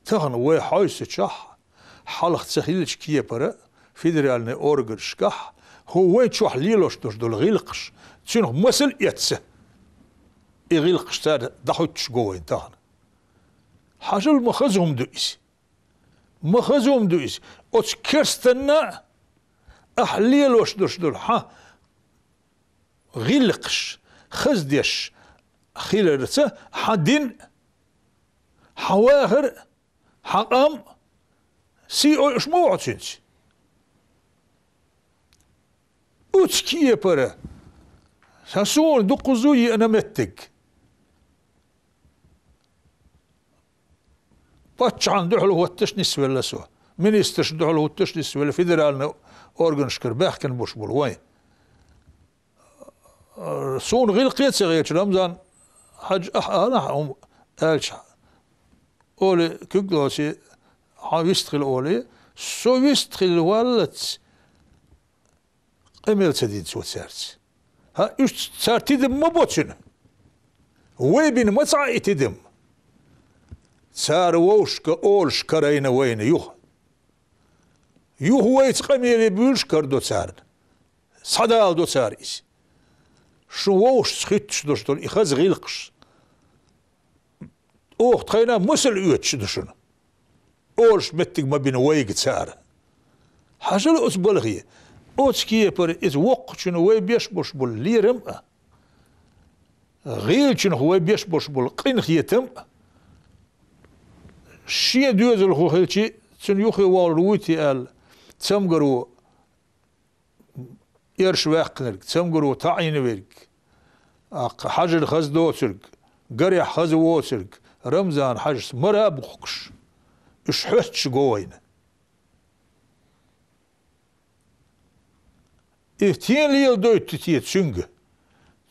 тахана вай хьовсучохь, хьалха ца хиллачу кепара федеральный органашкахь хӀу вайн чохь лелош долуш долу гӀиллакхаш, цуьнах масал а эцна, и гӀиллакхаш цара дӀахӀуьттуш го вайн тахана. Хьажал, ма хаза хӀума ду иза. Ма хаза хӀума ду иза. Оцу керстанна а ахь лелош долуш долу хьан гӀиллакхаш хаза деш хиларца, хьан дин а, хьан вахар а, хьан къам а сий ойуш ма ву хьо цуьнца. Оцу кепара сан суна дуккхазза а еана меттиг. Паччахьна дуьхьал хӀутташ нисвелла со. Министрашна дуьхьал хӀутташ нисвелла федеральный органашкара баьхкина болуш болу вайн. Суна гӀиллакхе а ца хеташ, Рамзан-хьаьжа, ахь ала хьан хӀума аьлча, олий, куьг лоций, хьан вистхила олий, со вистхила валлалц къамел ца дина цо цаьрца. ХӀан, уьш цара тидам ма бо цуьнан? Вай бина ма ца Ӏа и тидам? Цара вовшашка олуш карийна вайна юха. Юха вайца къамеле буьйлуш карадо царна. Схьадаладо цара иза. Шун вовшашца хӀуьттуш долуш долу и хаза гӀиллакхаш оха тхайна масал оьцуш ду шуна. Олуш меттиг ма бина вайга цара. Хьажал оцу балхе, оцу кепара иза воккхачунна вай беш болуш болу лерам а, гӀийлачунах вай беш болуш болу къинхетам а, шен доьзалхо хилчи, цуьнан юххе вогӀур вуй те аьлла, цамгаро эрш ваьккхинарг, цамгаро таӀийна верг, аккха хьажар хаза доцург, гарехь хаза воцург, Рамзан-хьаьжас мара а бухкуш, уьш хьоьстуш го вайна. И тен леладойту те цуьнга?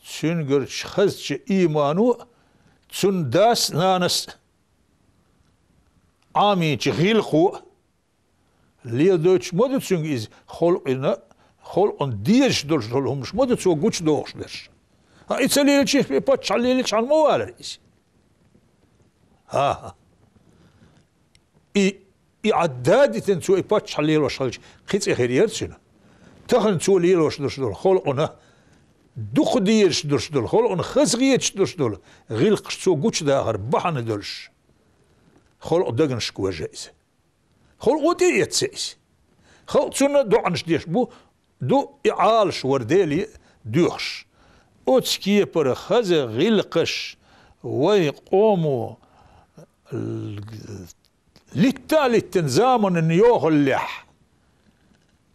Цуьнгарчу хазачу иймано а, цунна дас а, нанас а Ӏамийначу гӀиллакхо а, леладойтуш ма ду цуьнга иза халкъана, халкъана дезаш долуш долу хӀуманаш ма ду цо гучудохуш берш. ХӀан, и ца лелачи, и паччахь лелачхьана ма валара иза? ХӀан-хӀа. И, и Ӏадда дитина цо и паччахь лелош хилча, кхин цӀе хир яра цуьнан? Тахана цо лелош долуш долу халкъана, дукха дезаш долуш долу, халкъана хазахеташ долуш долу гӀиллакхаш цо гучудахар бахьана долуш, халкъан даганашка вежа иза. Халкъо тӀеэцна иза. Халкъ цунна доӀанаш деш бу, ду и Ӏалашвар Деле доьхуш. Оцу кепара хаза гӀиллакхаш вайн къомо литта а литтина заманан йохаллехь,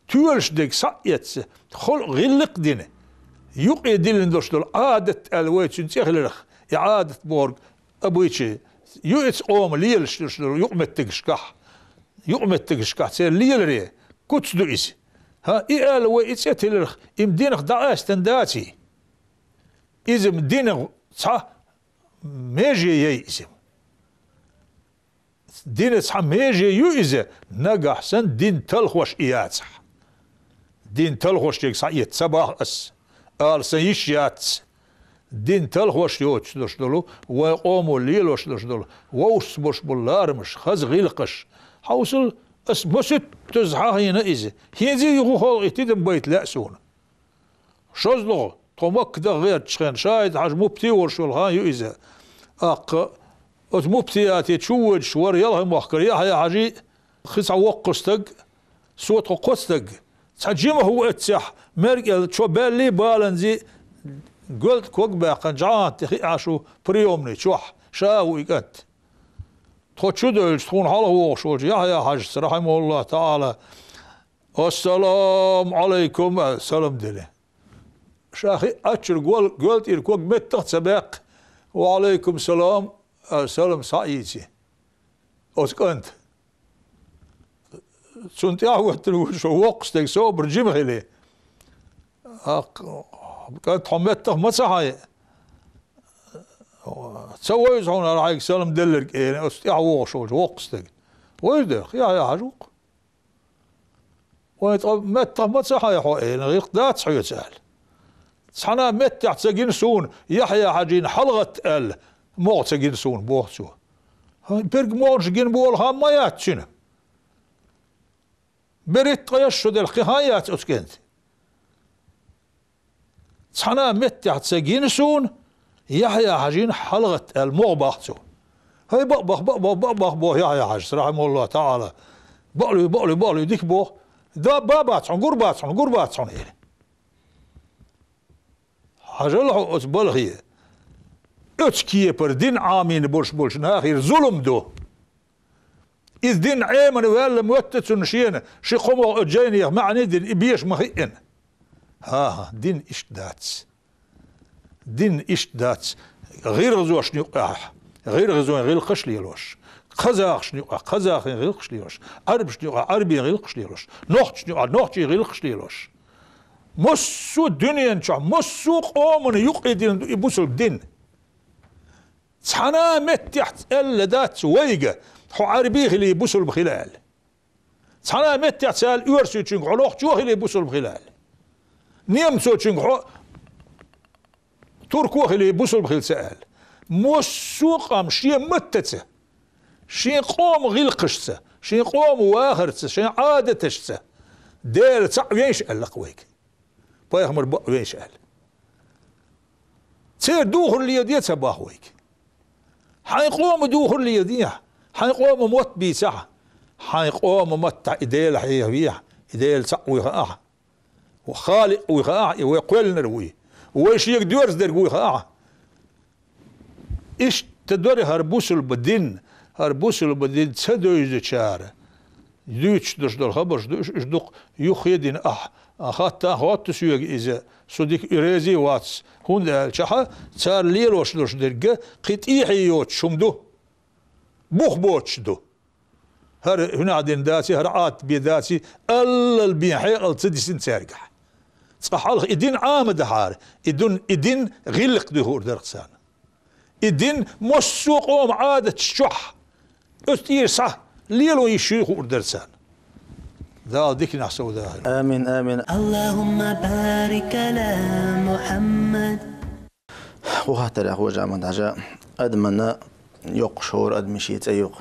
тоьлуш дерг схьа а эцна, халкъ гӀиллакх а дина, юкъе диллина долуш долу Ӏадат аьлла вай цуьнан цӀе хиларх, и Ӏадат бохург обычай ю, иза къома лелаш долуш долу юкъаметтигашкахь, юкъаметтигашкахь церан леларе куц ду иза. ХӀа, и аьлла вай и цӀе тилларх, им динах дӀакъаьстина даций? Иза-м динах цхьа меже яй иза-м. Дина цхьа меже ю иза, нагахь санна дин талхош и яцахь. Дин талхош ерг схьаэца ца бах ас, ала сан йиш яц. Дин талхош йоцуш долу, вайн къомо лелош долу, вовшашца болуш болу ларамаш, хаза гӀиллакхаш. Хьовсал, ас масуьттаза хьахийна иза. ХӀинца а юха халкъе тидам байта лаьа суна. ШозлагӀа, тхо Макка даха гӀертачу хенахь, Шахид-Хьаьжа муфти волуш волу хан ю иза. ТӀаккха оцу муфтияте чу воьдуш вара Ялхой-махкара Яхьъя-Хьаьжи, кхин цхьа воккха стаг, со тхо кхо стаг. Цхьа жимах ву эццехь, мерг аьлла, чо баьллий баланзий, гоьлтӀа ког а баьккхина, жӀагӀанта тӀе хиъна шу приёмный чохь, ша а ву и кӀант. Тхо чу девлча, тхуна хьалха вогӀуш волчу Яхьъя-Хьаьжас, рахьимахуллахӀу таӀала, «Ассаламу Ӏалайкум», аьлла, салам делира. Ша хиъначуьра гол-, гоьлтӀера ког меттах а ца баьккхи, «Ва Ӏалайкум салам», аьлла, салам схьаийци оцу кӀанта. Цунна тӀаьхьахӀоьттина ву шо воккха стаг, собар жима хили. «ТӀаккха, кӀант, хьо меттах ма ца хьайи. Ца вевза хьуна хӀара хьайга салам делларг», — элира оцу тӀаьхьа вогӀуш волчу воккха стага. «Вевза дерг, Яхьъя-Хьаьжа ву-кх». «Вай, ткъа меттах ма ца хьайи хьо», — элира, «гӀиллакх дац хьоьца», — аьлла. «Цхьана а меттехь ца гина суна Яхьъя-Хьаьжина хьалагӀатта аьлла, могӀа ца гина суна», — боху цо. «ХӀай, берриг могӀанаш гина болу хан ма яц цуьнан. Берриг ткъе итт хан яц оцу кӀентан. Цхьана а меттехь ца гина суна Яхьъя-Хьаьжина хьалагӀатта аьлла, могӀа боху цо». «ХӀай, бакъ боху, бакъ боху, бакъ боху», — боху Яхьъя-Хьаьжас, рахьимахуллахӀу таӀала. «Бакъ луьй, бакъ луьй, бакъ луьй, дика боху. Да, ба бац хьуна, гур бац хьуна, гур бац хьуна», — элира. Хьажал хьо оцу балхе. Оцу кепара дин Ӏамийна болуш болчу нахера зулам ду. Иза дин Ӏемина ваьлла моьтту цунна шена, ши кхо могӀа оцу жайнех маьӀне а дина, и беша ма хиъна. ХӀан-хӀа, дин иштта дац. Дин иштта дац. ГӀиргӀазошна юкъахь гӀиргӀазойн гӀиллакхаш а лелош, казахашна юкъахь казахойн гӀиллакхаш а лелош, Ӏарбашна юкъахь Ӏарбийн гӀиллакхаш а лелош, нохчашна юкъахь нохчийн гӀиллакхаш а лелош. Массо а дуьнен чохь, массо а къомана юкъе дина ду и бусалба дин. Цхьана а меттехь аьлла дац вайга, хьо Ӏарби хилий, бусалба хила аьлла. Цхьана а меттехь ца аьлла оьрсичуьнга, хьо нохчо хилий, бусалба хила аьлла. Немцочуьнга, хьо турко хилий, бусалба хила ца аьлла. Массо а къам шен маттаца, шен къоман гӀиллакхашца, шен къоман вахарца, шен Ӏадаташца Дела цхьаъ вейша аьлла-кх вайга. Пайхамар бакъ вейша аьлла. Церан духар леладе ца боху вайга. Хьайн къоман духар леладехьа, хьайн къоман мотт бийцахьа, хьайн къоман маттахь и Дела хьехавехьа, и Дела цхьаъ вуй хаахьа, Халикъ вуй хаахьа, и вай кхоьллинарг вуй, вай шега доьрза дерг вуй хаахьа. Иштта дара хӀара бусалба дин, хӀара бусалба дин ца девзачара дуьйцуш долуш долу хабарш ду уьш, уьш дукха юххе а дина ахь. Хаттар а хотту соьга иза, со дика и реза а вац, хӀунда аьлча цара лелош долуш дерг кхин тӀехье йоцуш хӀума ду, бух боцуш ду. ХӀара хӀуьнахь дина даций, хӀара Ӏадат бен даций, аллал бен хьекъал ца дисина цаьргахь. Цкъа хьалха и дин Ӏама дахьара, и дун-, и дин гӀиллакх дуй хуур дара-кх царна. И дин массо а къоман Ӏадаташ чохь, оцу тӀера схьа лело йиш юй хуур дара царна. Дала диканехь сов дахар. Амин, амин. اللهم بارك على محمد. Кху хаттарехь, хӀожа Ахьмад-Хьажа, адамана йоккхуш хӀора адаман шен цӀе ю-кх.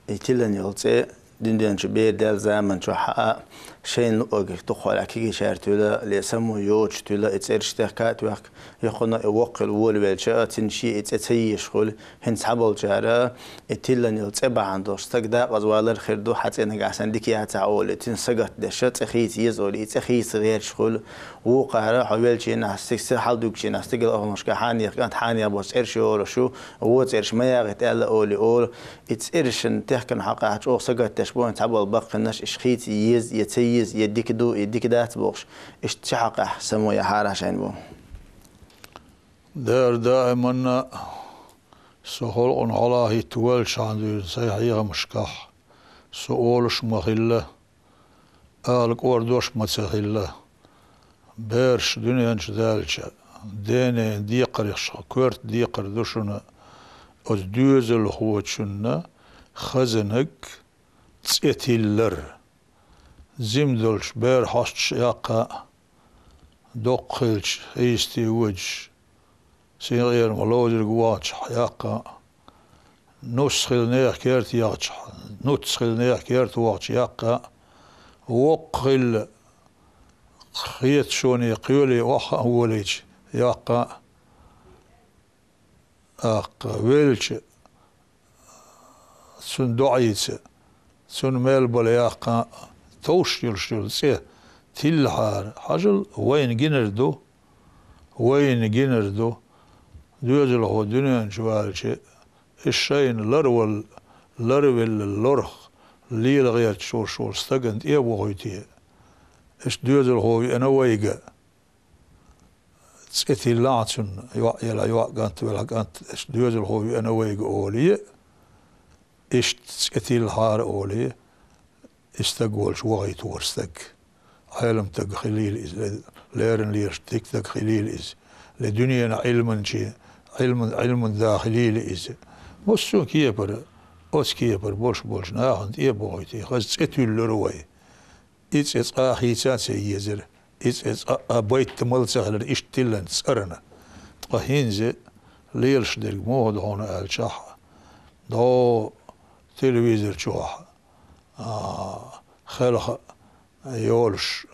И тиллина йолу цӀе дуьнен чу бер даьлла заман чохь а, шайна луъург дукхахьолахь кегийчара туьйла, ле само йоцуш туьйла, и цӀераш техка а тоьхка, юххана и воккха хила волавелча а, цуьнан шен и цӀе ца езаш хуьлу. ХӀинца цхьаболчара и тиллина йолу цӀе бахьана долуш стаг декъаза валар хир ду, хьан цӀе нагахь санна дика яцахь олий, цуьнан сагатдеш, цӀе хийца еза олий, и цӀе хийца гӀерташ хуьлу. Вукхара хьо веллачу хенахь, стиг-, стигал хьалдуьгучу хенахь, стигал оханашка хьанех кӀант, хьанех боцу цӀераш йолуш ю, вон цӀераш ма яхийта аьлла олий олу. И цӀерашна техкина хьокъехь чӀогӀа сагатдеш бу хӀинца цхьаболу баккхийнаш, иштта хийца еза, я ца еза, я дика ду, я дика дац бохуш, иштта цу хьокъехь само яхьара шайна бу. Дера даиманна со халкъана хьалахӀитта ваьллачхьана дуьйна сайн хьехамашкахь со олуш ма хилла. ала кӀордош ма ца хилла. Бераш дуьнен чу даьлча, денен декхарехь коьрта декхар ду шуна оцу доьзалхочунна хазаниг цӀе тиллар. Жима долчу бер хьосташ яккха а, доккха хилча, хьийсте водуш, синкъерама ловзарг вахча яккха а, нус хилла нехан керта яхча, нуц хилла нехан керта вахча яккха а, воккха хилла хеташоне кхоьле охьа а волийча яккха а, аккха велча, цунна доӀийца, цунна мел бала яккха а товш йолуш йолу цӀе тиллахьара, хьажал, вайна гинар ду, вайна гинар ду. Доьзалхо дуьнен чу ваьлча, и шайна ларвал-, ларвелла лорх лела гӀерташ волуш волу стагана тӀе а вохуьйтий. Иштта доьзалхо веана вайга. ЦӀе тиллахь цунна, йоӀ елахь йоӀ, кӀант велахь кӀант, иштта доьзалхо веана вайга олий, иштта цӀе тиллахьара олий, и стаг волчу вохуьйту вара стаг. Ӏелам стаг хилийла иза, ле-, леррина лелаш дика стаг хилийла иза, ле дуьненан Ӏилманче, Ӏилман, Ӏилман да хилийла иза. Массо а кепара, оцу кепара болуш болчу нахана тӀе а бохуьйтий, хаза цӀе туьллура вай. И цӀе цкъа а хийца а ца езара, и цӀе цкъа а байтамал а ца хилира иштта тиллина цӀарна. Ткъа хӀинца лелаш дерг муха ду хьуна аьлчахь, дӀо телевизор чохь, а, хелха йолуш,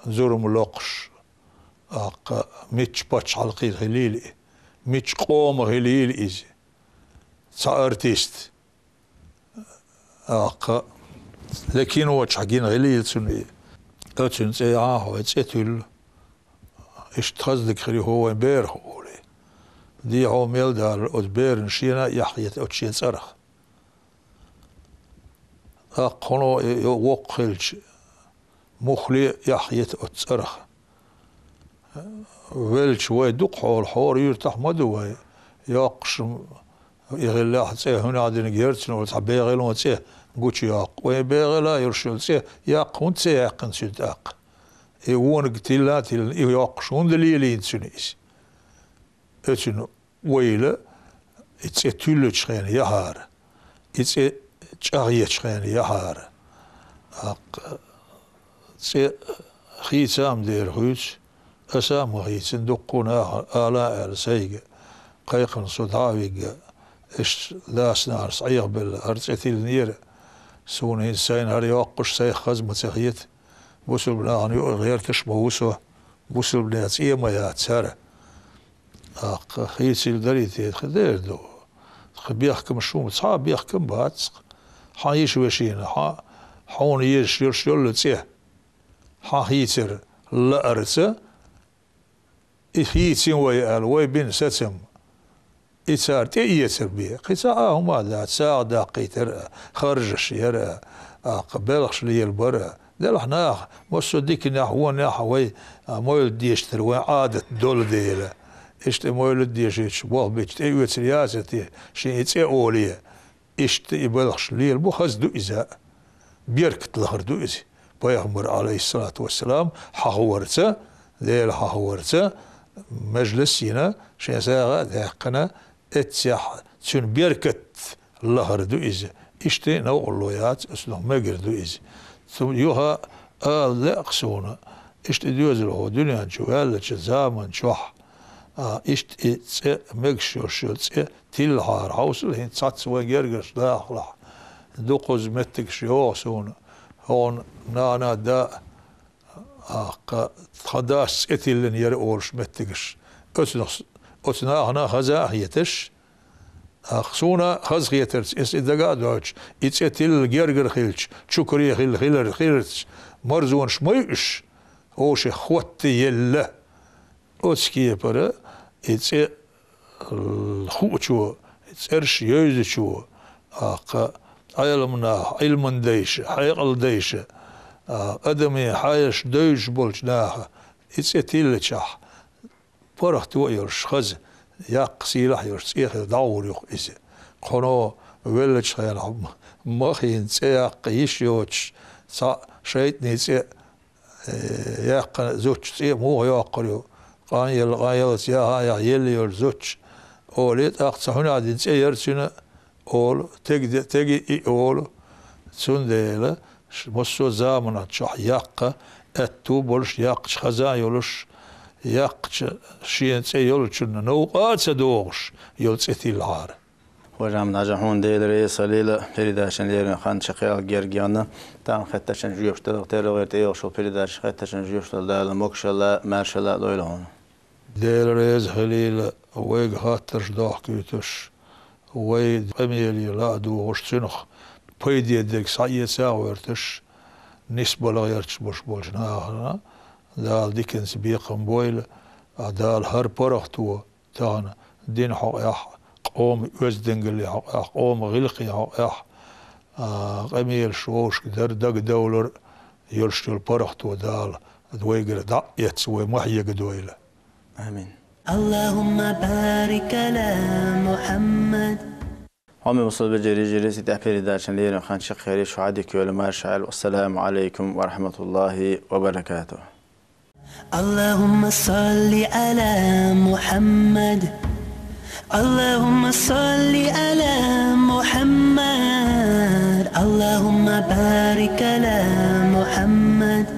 зурма локхуш, аккха мичча пачхьалкхера хилийла и, мичча къоман хилийла иза, цхьа артист, аккха, ле кино чохь гина хилийла цунна и. Оцуьнан цӀе яхьа хьо, цӀе туьллу. Иштта хаза дика хир ю хьо вайн берах олий. Дехьо мел далар оцу берана шена а эхь-хета оцу шен цӀарах. Аккха хьуно и воккха хилча, муххале а эхь-хета оцу цӀарах. Велча вай дукха хьолахь, хӀора юьртахь ма ду вай. Йоккхуш и хиллехь цӀе хӀунда динарг яра цуьнан, вай цхьа бегӀаллин цӀе гучуйоккху. Вайн бегӀалла йолуш йолу цӀе яккха хӀунда ца яьккхина цуьнан тӀаккха? И вониг тилла а тиллина, и йоккхуш хӀунда лелийна цуьнан иза? Оцуьнан ойла и цӀе туьллучу хенахь яхьара, и цӀе чӀагӀъечу хенахь яхьара. Аккха цӀе хийца а ма дера хуьйцу, аса а ма хийцина, дуккха а наха ала а аьлла сайга, кхайкхина со дӀа а вигна, иштта дас-нанас Ӏехабелла хӀара цӀе тиллинера, суна хӀинца сайна хӀара йоккхуш сайх хаза ма ца хета, бусулба нахана юкъа гӀерташ а ма ву со, бусулбанех цӀе а ма яц хӀара. Аккха хийцийла дарий те, тхан дера ду. Тхан бехкамаш хӀума, цхьа а бехкам бац. Хьан йиша-вешина, хьан, хьуна езаш йолуш йолу цӀе, хьан хийцар лаарца, и хийцина вай аьлла, вай бина сацам, и цара тӀеэцар бен. Кхин цхьа а хӀума а дац, сагӀа даккхийтар а, харжаш яр а, аккха белхаш лелабар а. Делахь наха, массо а диканехь, вонехь вай, а, мовлид дешнера вайн Ӏадат долу дела. Иштта мовлид дешича, болх бича тӀеоьцур яцара те, шен и цӀе олий. Иштта и белхаш лелабо хаза ду иза. Беркат лахар ду иза. Пайхамар, Ӏалайхиссалату вассалам, хьахаварца, Дела хьахаварца, мажлис йина, шен сагӀа а даьккхина, эццехь цуьнан беркат лахар ду иза. Иштта новкъарло яц, оцунах мегар ду иза. Цу юха ала лаьа-кх суна, иштта и доьзалхо дуьнен чу ваьллачу заман чохь, а, иштта и цӀе мегаш йолуш йолу цӀе тиллахьара, хьовсал хӀинца цхьацца вайн гергарчу дахалахь. Дукхаза меттигаш йогӀу суна, хьуна нана, да, а, кха, тхан дас цӀе тиллина яра олуш меттигаш. Оцунах, оцу нахана хаза а хеташ, а, суна хазахетарца, иза и дага а доцуш, и цӀе тилла гергара хилча, чукаре хилла хилар хиларца, марзонаш ма ю уьш, вовшех хӀотта елла. Оцу кепара и цӀе хуучо, цӀераш йовзачо, а, кха, Ӏеламнаха, Ӏилман дайша, хьекъал дайша, а, адамийн хьаеш девзаш болчу наха и цӀе тиллачахь, паргӀато а йолуш, хаза, яккха сийлахь а йолуш цӀе хила дӀагӀур ю-кх иза. Кхуьно веллачу хенахь м-, махийна цӀе яккха йиш йоцуш, Цхьа шайтӀанан цӀе, э, яьккхина зудчун цӀе муха йоккхур ю? Къанъелла, къанъяллалц яха а яха, елла йолчу зудчун, олий, тӀаккха цхьа хьуьнах дина цӀе яра цуьнан, олу, тега де-, тега и олу. Цундела ш-, массо а заманан чохь яккха аьтту болуш, яккхачу хаза а йолуш, яккхачу шена цӀе йолчунна новкъа а ца догӀуш йолу цӀе тиллахьара. Хожа-Ахьмад-Хьаьжа, хьуна Дела реза хуьлийла, передачан леррина хан чекхъяла герга яьлла, тахана хеттачун жоьпаш дала, тера гӀайра тӀейогӀуш йолу передачан хеттачун жоьпаш дала Дала могушалла, маьршалла лойла хьуна. Дела реза хуьлийла, вайга хаттарш дохкуьйтуш, вай къамеле ла а дугӀуш, цуьнах пайде дерг схьаэца а гӀоьртуш, нисбала гӀерташ болуш болчу нахана Дала диканца бекхам бойла, а Дала хӀара паргӀато тахана динан хьокъехь, къоман оьздангаллин хьокъехь, къоман гӀиллакхийн хьокъехь, а, къамелаш вовшашка дар дагадовлар йолуш йолу паргӀато Дала вайгара дӀа а эцна, вай ма хьегадойла. Амин. اللهم بارك على محمد. Хьоме мусулман вежарий, йижарий, и тӀаьхьа передачан леррина хан чекхъяьлча, шу хьадика йойла, марша Ӏойла. Ассаламу Ӏалайкум ва рахьматуллахӀи ва баракатухӀ. اللهم صل على محمد. اللهم صل على محمد. اللهم بارك على محمد.